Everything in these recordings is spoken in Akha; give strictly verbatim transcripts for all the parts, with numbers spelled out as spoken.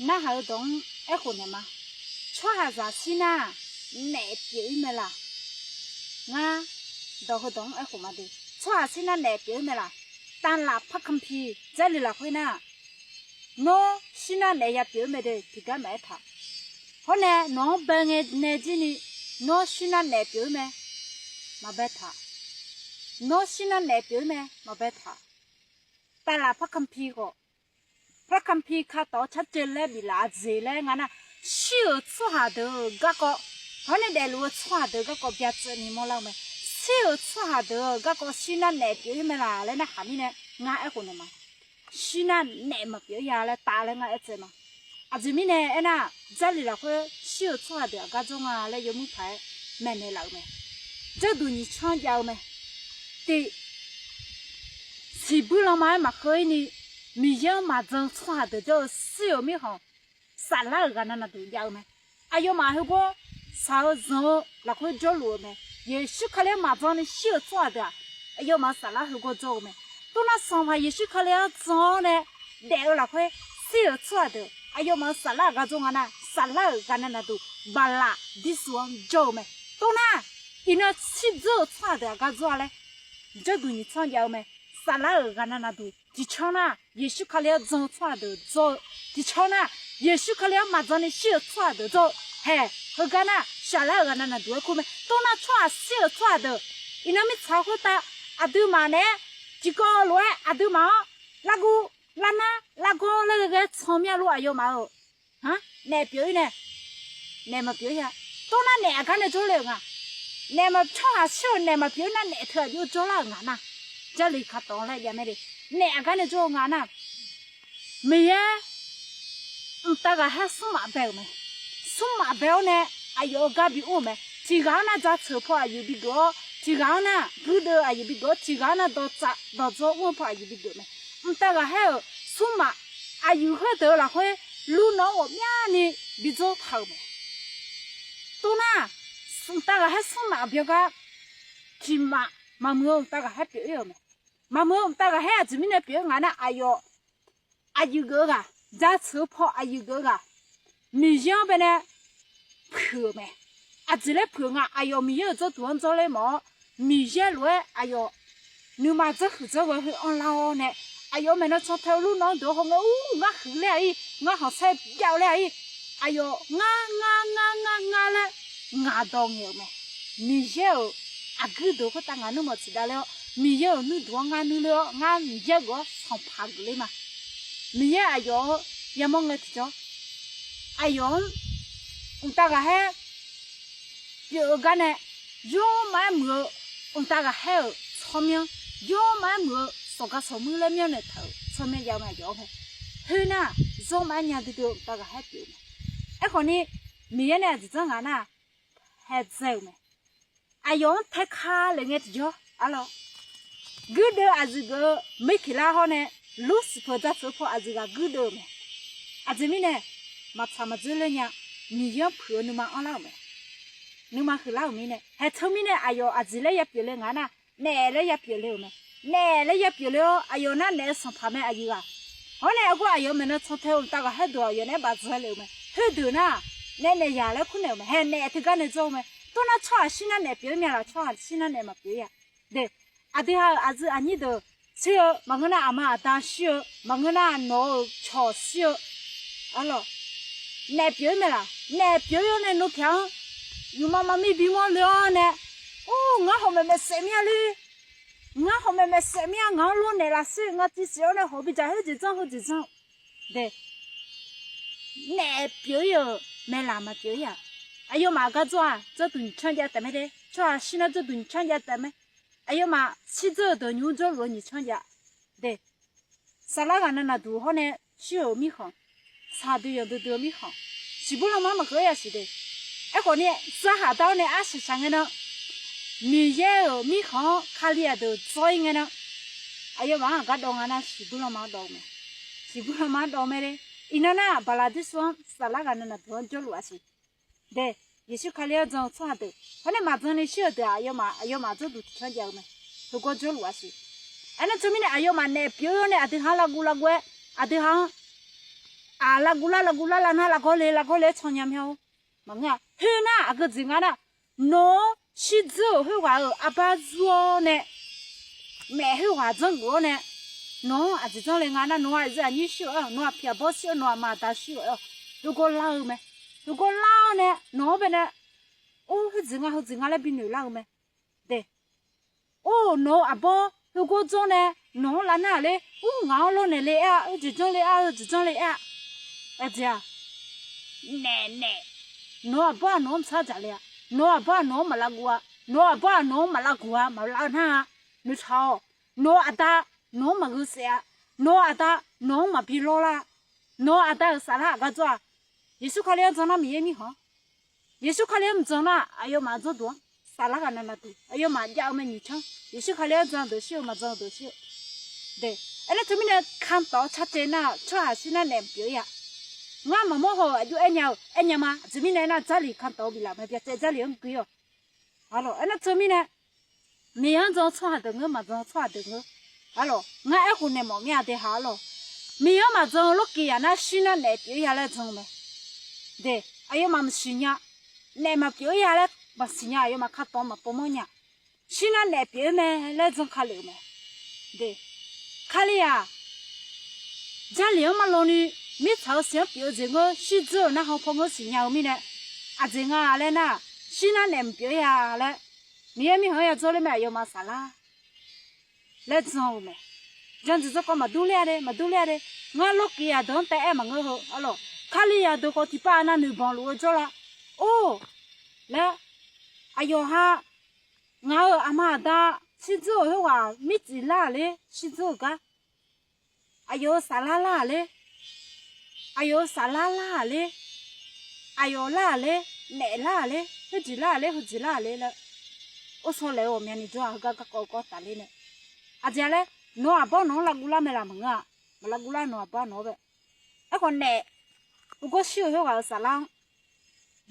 Narhaq-eu dawq-anr aerkhof naeq ma. Tsawrhaqzaq shir nar-aq, naef pyeuf-ir mae laq? Ngar dawq heudawq-anr aerkhof ma de. Tsawrhaq shir nar naef pyeuf-ir mae laq? Tavlaf par kanpiq Jarlif lafkhoer nar-aq, nawr shir nar naef ya pyeuf-ir mae de tiqgar maqaer taq. Hawr nae nawq-anr bae ngae nae jir ni, nawr shir nar naef pyeuf-ir mae, maqbae taq. Nawr shir nar naef pyeuf-ir mae, maqbae taq. Tavlaf par kanpiq khawf, par kanpiq katawf-awr carceuv laer biflaf-a jeq laer nga nar, shir-euq tsawrhaq deuq-euq garkawv, hawr nae daefluf-eu tsawrhaq deuq garkawv byacaevni mawrlar-eu mae. Shir-euq tsawrhaq deuq-euq garkawv shir nar naef pyeuf-ir mae laq laer narhaq mirnae, ngar aerkhof naeq ma. Shir nar naef maqpyeuf-ir ya laer taf laer ngar aertsaev ma. Aqjeq mirnae aernar, Jarlif lafkhoer shir-euq tsawrhaq deuq aqgar jawr nga laer yawmuir paq-aer maeqnaeq laf-eu mae. Jawrduq nyiq tsanr jav-eu mae. Tiq, siqbuir lanma-aer maqkeuv-ir ni, Miqyaer-anr maqjan-eu tsawrhaq deuq jawr-eu shir-euq mirkhanq, saflar-euq ghaqnav naqduq jav-eu mae. Aqyawfmaf heugawr shaq-eu zanq-eu lafkhoer jawrluf-eu mae. Yeqsur Kali-anr maqjan ni shir-euq tsawrhaq deuq-aq, aqyawfmaf-euq saflar heugawr jawr-eu mae. Toxnar Sanqpaq Yeqsur Kali-anr jan-awr nae daef-eu lafkhoer shir-euq tsawrhaq deuq aqyawfmaf-euq saflar-euq gar jawr nga nar, saflar-euq ghaqnav naqduq baqlaq dirsuv-anr jawr-eu mae. Toxnar iqnan shirdzeur-euq tsawrhaq deuq aqgar jawr-a laer, jawrduq nyiq tsanr jav-eu mae. Saflar-euq ghaqnav naqduq tiqcanr nar, Yeqsur Kali-anr jan-eu tsawrhaq deuq jawr-eu tiqcanr nar, Yeqsur Kali-anr maqjan ni shir-euq tsawrhaq deuq jawr-eu haeq heugar nar, saflar-euq ghaqnav naqduq-aer kur mae. Toxnar tsawrhaq shir-euq tsawrhaq deuq iqnan mirtsaq khoertav aqduimaf naeq-aer tiqkawv lof-aer aqduimaf-anr larguv larnar largawr laer ghae ghae-aer tsanr mya lor aqyawfmaf-euq naef pyeuf-ir nae, naef maqpyeuf-ir-a. Toxnar naef aqgar nae jawr le-euq nga. Naef maq tsawrhaq shir-euq naef maqpyeuf-ir nar naef teu aqjox jawrlar-euq nga nar, Jarlif kaqtawf laer jav mae de. Naef aqgar nae jawr-eu nga nar, Miqyaer mqtav ghaqkhaer smrmaf bae-euq mae. Smrmaf bae-awr nae aqyawf-euq gar bi ur-euq mae. Tiq ghaq-anr nar jaceuq paw aqyuif bigeuf-awr, tiq ghaq-anr nar guirdeuv aqyuif bigeuf-awr, tiq ghaq-anr nar dawqtsaf dawqdzawr mr-eu paw aqyuif bigeuf mae. Mqtav ghaqkhaer-euq smrmaf aqyuif khoerdeuq-eu lafkhoer lur nan-anr ghawqmyani bi dzawr taq-euq mae. Toxnar mqtav ghaqkhaer smrmaf byangar tiq maf maqmuiq-eu mqtav ghaqkhaer pyeuf-ir-euq mae. Maqmuiq-eu mqtav ghaqkhaer aqjeq mirnae pyeuf-ir nga nar, aqyawf aqyuif geuf-eu ghaq, jaceuq-eu paw aqyuif geuf-eu ghaq, Miqyaer-anr baenae puiq-euq mae. Aqjeq laer puiq-eu nga, aqyawf Miqyaer-euq jawrduq-anr jawrler mawf-awr, Miqyaer lof-aer aqyawf nuima dzanrhuiq dzanrghae khoer anrlar-awr nae, aqyawf maeqnan cantae-eu lur nan-anr deuq-awr haw ngae, ur, ngar huiq ler-aq-ir, ngar khanqsaer jav-eu ler-aq-ir, aqyawf ngar ngar ngar ngar ngar laer ngaq dawq ngaeq-euq mae. Miqyaer-euq aqguir deuq khoertav ngaq nuirmanq tiqdav ler-awr, Miqyaer-euq nuirduq-anr ngar nuir ler-awr, ngar Miqyaer geuf-awr sanqpaq geufler ma. Miqyaer aqyawf-anr yamawr ngae tiqjawr, aqyawf-anr mqtav ghaqkhaer pyeuf-eu gar nae, yawrmaf-aer muiq-eu mqtav ghaqkhaer-euq tsawrmyanr, yawrmaf-aer muiq-eu sawqgaq sawqmuir laer myanrnaeq taq-euq tsawrmyanr jav-eu mae aqyawf-anr mae. Khoernar, yawrmaf-aer nya duidui-eu mqtav ghaqkhaer pyeuf-eu mae. Aerkhawf ni, Miqyaer nae aqjeq janr ngaq nar, haedzae-euq mae. Aqyawf-anr taeka lef ngae tiqjawr arlawr, guirdeuv aqyuif geuf-eu Mirkiqlar hawr nae, Lursiqpeuq jaceuq-eu paw aqyuif ghaq guirdeuv-euq mae. Aqjeq mirnae, maqtsaq maqdzoer ler nya, Miqyaer-anr puiq-eu nuima anrlar-euq mae. Nuima huiqlar-euq mirnae, haeq teu mirnae aqyawf aqjeq laer ya pyeufle ngaq nar, naef laer ya pyeufle-euq mae. Naef laer ya pyeufle-awr, aqyawf nar naef-eu sanqpaq mae aqyuif ghaq. Hawr nae aqgeu aqyawf maeqnan cantae-eu mqtav ghaqkhaer deuq aqyawf naeq-aer bafdzawr le-euq mae. Khoerdeuq nar, naef naeq yaq laer kur naeq-euq mae. Haeq naef teugar nae jawr-eu mae. Toxnar tsawrhaq shir nar naef pyeuf-ir mya laq? Tsawrhaq shir nar naef maqpyeuf-ir-a. De, aqdui ha-euq aqyuif aqnyir deuq shir-eu, maqngeur nar aqma aqda shir-eu, maqngeur nar nawq-euq cawq shir-eu, arlawr, naef pyeuf-ir mae laq? Naef pyeuf-ir-awr nae nor pyaq-anr yufma maqmir bimawr le-awr nae, ur, ngar hawq maeqmaeq saef mir-a le. Ngar hawq maeqmaeq saef mir-a, ngaq-anr lawrnaeq lafsir ngar tiv siq-awr nae hawq bidzaq heujeq janr heujeq janr-eu. De, naef pyeuf-ir-euq mae laq maqpyeuf-ir-aq? Aqyawfmaf gar jawr-aq, jawrduq nyiq tsanr jav taef mae de. Tsawrhaq shir nar jawrduq nyiq tsanr jav taef mae. Aqyawfmaf shirdzeur-euq deuq nymr jawrluf-eu nyiq tsanr jav. De, saflar ghaqnav naqduq hawr nae shir-euq mirkhanq, saqdui yanqdui dui-eu mirkhanq, siqbur lanma-anr maqkeuv-ir yasiq de. Aerkhawf ni, zarhaq dar-awr nae arsiq shaq ngae nan, Miqyaer-euq mirkhanq-anr Kali aqdeuq dzawr-ir ngae nan, aqyawfmaf-anr aqgar dawv nga nar, siqbur lanma-anr dawv-eu mae. Siqbur lanma-anr dawv mae le. Iqnan nar, baqlaqdir sur-anr saflar ghaqnav naqduq-anr jawrluf-a siq. De, Yeqsur Kali-anr jan-eu tsawrhaq deuq hawr nae maqjan ni shir-euq deuq-aq, aqyawfmaf, aqyawfmaf jawrduq tiqtsanr jav-eu mae. Heugawr jawrluf-a siq. Aernar teumirnae aqyawfmaf naef pyeuf-ir-awr nae aqdui ha-anr larguv larguv-aer, aqdui ha-anr Lavguv lar lavguv lar lar nar lavgawr le lavgawr le-aer can nya mya-or. Maqngeur-a. Khoernar aqgeu jeq nga nar, nawq-anr shirdzeur-euq khoerghaq-euq arbar yur-awr nae, naef khoerghaq janrgeuf-awr nae, nawq-anr aqjeq janr le nga nar, nawq-aq aqyuif aqnyir shir-euq aer-awq, nawq-aq aqpiq aqbawr shir-eu, nawq-aq aqma aqda shir-euq aer-awq. Heugawr lar-eu mae. Heugawr lar-awr nae nawq-anr bae nae, or, heujeq nga heujeq nga laer binoeq lar-eu mae. De, or, nawq-eu aqbawr heugawr janr nae nawq-anr lavnar-aq ler, or, ngaq-anr lawrnaeq le aer-a, heujeq janr le aer-a, heujeq janr le aer-a. Aqjeq-aq, naef naef, nawq-eu aqbawr-aq nawq-anr maqsar dzaq le-a, nawq-eu aqbawr-aq nawq-anr maq lavguv-a, nawq-eu aqbawr-aq nawq-anr maq lavguv-a, maq lav nar-a. Noeqtaq-awq. Nawq-eu aqda nawq-anr maqgheu saef-a, nawq-eu aqda nawq-anr maqbi lawr lar-a. Nawq-eu aqda-euq saflar aqgar jawr-aq, Yeqsur Kali-anr jan nar Miqyaer mirkhanq-anr, Yeqsur Kali-anr maqjan nar aqyawfmaf jawrduq-anr saflar ghaq navnav duq aqyawfmaf jav-eu mae nyiq canr. Yeqsur Kali-anr jan deuq shir-eu, maqjan-eu deuq shir-eu. De, aernar teumirnae kantawf-awr carcaev nar tsawrhaq shir nar naef pyeuf-ir-a. Ngar maqmawr haw-euq aqjox aer nya-eu aer nya ma. Aqjeq mirnae aernar Jarlif kantawf-eu biflaf mae, byacaev Jarlif-anr gui-awq. Aqlawq, aernar teumirnae Miqyaer-anr jan-eu tsawrhaq deuq ngeur, maqjan-eu tsawrhaq deuq ngeur. Aqlawq, ngar aerkhof naeq mawf mir-a de ha aqlawq. Miqyaer-anr maqjan-eu lawrkiq yaq nar shir nar naef pyeuf-ir ya laer jan-eu mae. De, aqyawfmaf maqsiq nya, naef maqpyeuf-ir ya laer maqsiq nya, aqyawfmaf kantawf maqpov manr nya. Shir nar naef pyeuf-ir mae laer jan ka lef-euq mae. De, Kali-aq, Jarlif-anr marlawni mirtsaq-eu siq-anr pyeuf-eu jeq ngeur, shirdzeur-euq narhaq paw ngeur siqnya-eu mirnae, aqjeq nga laer nar, shir nar naef maqpyeuf-ir ya laer, Miqyaer mirkhanq-anr ya dzawrler mae, aqyawfmaf saflar laer jan-eu mae. Jan jeq dzawrkawv maqdur ler-a de, maqdur ler-a de. Ngar lawrkiq yaq deuq-anr taef-aer maqngeur heu aqlawq. Kali yaq deuq khawf tiqpav nav noeqbanq luf-eu jawrlar. Or, laer, aqyawf ha, ngaq-euq aqma aqda shirdzeur-euq khoerghaq mircif lar-aq ler, shirdzeur-euq gar aqyawf-euq saflar lar-aq ler, aqyawf-euq saflar lar-aq ler, aqyawf lar-aq ler, naef lar-aq ler, khoerjeq lar-aq ler, heujeq lar-aq ler laer, or, shawr laeq-eu ghawqmyani jawr-aq, heugar garkawv-eu gawr tafler nae, aqjeq-a laer, nawq-eu aqbawr nawq-anr lavguv lar mae laf maqngeur-a. Maq lavguv lar nawq-eu aqbawr nawq-anr bae. Aerkhawf naef, heugawr shir-eu khoerghaq-euq saflar-anr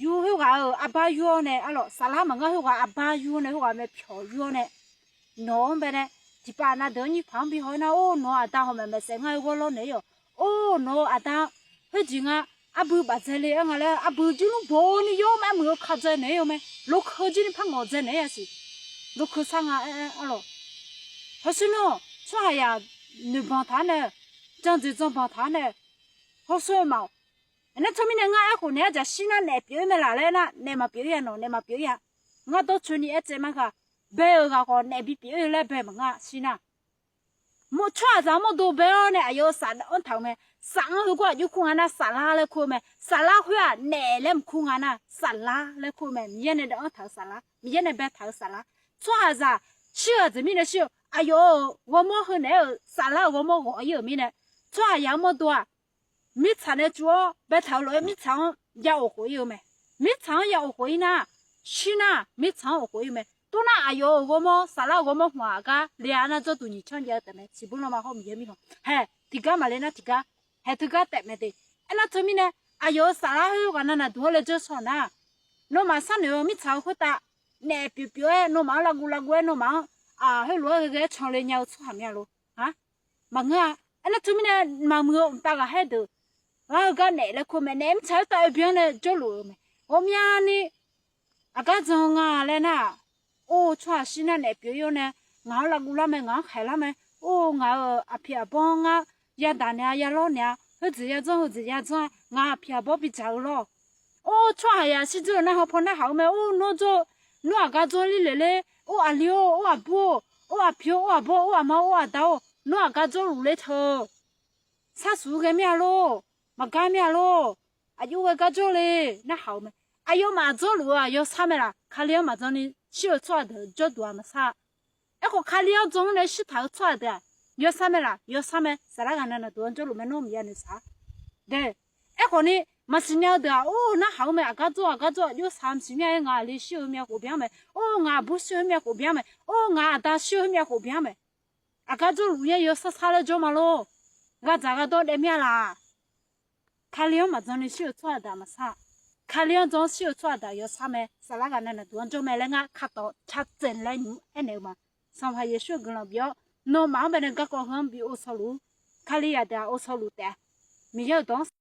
yur, khoerghaq-euq arbar yur-awr nae aqlawq, saflar maqngeur, khoerghaq arbar yur-awr nae, khoerghaq mae pyawq yur-awr nae, nawq-anr bae nae, tiqpav nav deuq-anr nyir paq-anr bi haw-aer nar, or, nawq-eu aqda hawq maeq maeq saef ngar heugawr lawrnaeq-ir-awq. Or, nawq-eu aqda khoerjeq nga, arbui baf dzae le-aer nga laer, arbui jirnmr boni yawr ma, muiq-eu ka dzae naeq-ir-eu mae, lokeu jir ni par ngawq dzae naeq-ir-a siq, lokeu sar nga aer-aer aqlawq. Hawsher nar, tsawrhaqzaq noeqbanq taq-anr nae, jan jeq janbanq taq-anr nae, hawsher-eu maf-awq. Aernar teumirnae ngar aerkhof naeq-aer jaqshir nar naef pyeuf-ir mae laf laer nar, naef maqpyeuf-ir ya nawq, naef maqpyeuf-ir ya. Ngar dawrcoeni aer tsaev mar ghaq, bae-euq ghaq khawf naef bipyeuf-ir laer bae maqnga shir nar. Tsawrhaqzaq mawrdo bae-awr nae aqyawf-euq saf-anr taq-euq mae. Saf-anr heugawr aqjox kur nga nar saflar laer kur-eu mae. Saflar khoer-aq naef laer mq kur nga nar saflar laer kur-eu mae. Miqyaer nae dav-anr taq-euq saflar, Miqyaer nae bae taq-euq saflar. Tsawrhaqzaq shir-eu aqjeq mirnae shir-eu, aqyawf-euq ghawrmawr heu naeq-aer-euq saflar-euq ghawrmawr ghawq-ir-euq mirnae, tsawrhaqzaq-anr mawrdo-aq, mirtsaq nae tsov-awr baetaq-eu lof-aer mirtsaq-anr ya of khof-ir-eu mae. Mirtsaq-anr ya of khof-ir nar, shir nar mirtsaq-anr of khof-ir-eu mae. Tov nar aqyawf-euq ghawrmawr, saflar-euq ghawrmawr hmq-aq gar le-a nar jawrduq nyiq canr jav-eu taef mae. Siqbur lanma hawr Miqyaer mirkhanq hae tiqgar maqle nar tiqgar, hae teugar taef mae de. Aernar teumirnae, aqyawf-euq saflar khoerghaq navnaq duq-anr laejae shawq nar, nawmaf sharnoeq-eu mirtsaq-eu khoertav naef pyeuf pyeuf-aer nawmaf-anr lavguv lavguv-aer nawmaf-anr aq heulof-aer ghae ghae-aer canle nya-eu tsawrhaq myav lor. Maqngeur-a. Aernar teumirnae maqmuiq-eu mqtav ghaqkhaer deuq, ghar-eu gar naef laer kur mae. Naef mirtsaq khoertav oe byan nae jawrluf-euq mae. Ghawqmyani aqgar jan nga laer nar-aq, or, tsawrhaq shir nar naef pyeuf-ir-awr nae, ngaq-anr lavguv lar mae, ngaq-anr khaeq lar mae. Or, ngaq-euq aqpiq aqbawr-anr ngar yadaq naeq-a, yalawr naeq-a, heujeq ya janr, heujeq ya janr-a, ngaq aqpiq aqbawr bidzaq-eu lawr. Or, tsawrhaqzaq shirdzeur-eu narhaq paw narhaq-eu mae. Or, nawr jawr, nawr aqgar jawr ler le ler. Or, aqli-or, or, aqbur-or, or, aqpiq-or, or, aqbawr-or, or, aqma-or, or, aqda-or, nawr aqgar jawrluf ler teu. Sharsuq ghae mir-a lor, maqgar mir-a lor. Aqjox ghae gar jawr le narhaq-eu mae. Aqyawfmaf jawrluf-eu aqyawf shar mae laf? Kali-anr maqjan ni shir-eu tsawrhaq deuq jawrduq-aq maqshar-a. Aerkhawf Kali-anr jan-anr nae shirtaq-eu tsawrhaq deuq-aq yawshar mae laf? Yawshar mae. Saflar ghaq navnaq duq-anr jawrluf mae, nawr maqya noeqshaq-a. De, aerkhawf ni maqsiq nya-eu deuq-aq, or, narhaq-eu mae. Aqgar jawr, aqgar jawr, aqjox shaq maqsiq mya-aer, ngaq aqli shir-eu myav khof byan mae. Or, ngaq aqbur shir-eu myav khof byan mae. Or, ngaq aqda shir-eu myav khof byan mae. Aqgar jawrluf nya yawshar shar laer jawr ma lor. Ghaq dzaq ghaq dawr daef mir-a laf? Kali-anr maqjan ni shir-eu tsawrhaq deuq-aq maqshar. Kali-anr jan-anr shir-eu tsawrhaq deuq-aq yawshar mae. Saflar ghaq navnaq duq-anr jawr mae laer ngar katawq cartsaev laer nymq-mr aernaeq-eu ma. Sanqpaq Yeqsur-euq guiqlanq bif-awr, nawmaf-anr bae nae garkawv heu-anr bi ov shawluf-ur. Kali yaq deuq-aq ov shawluf taef-a. Miqyaer-euq dawq-anr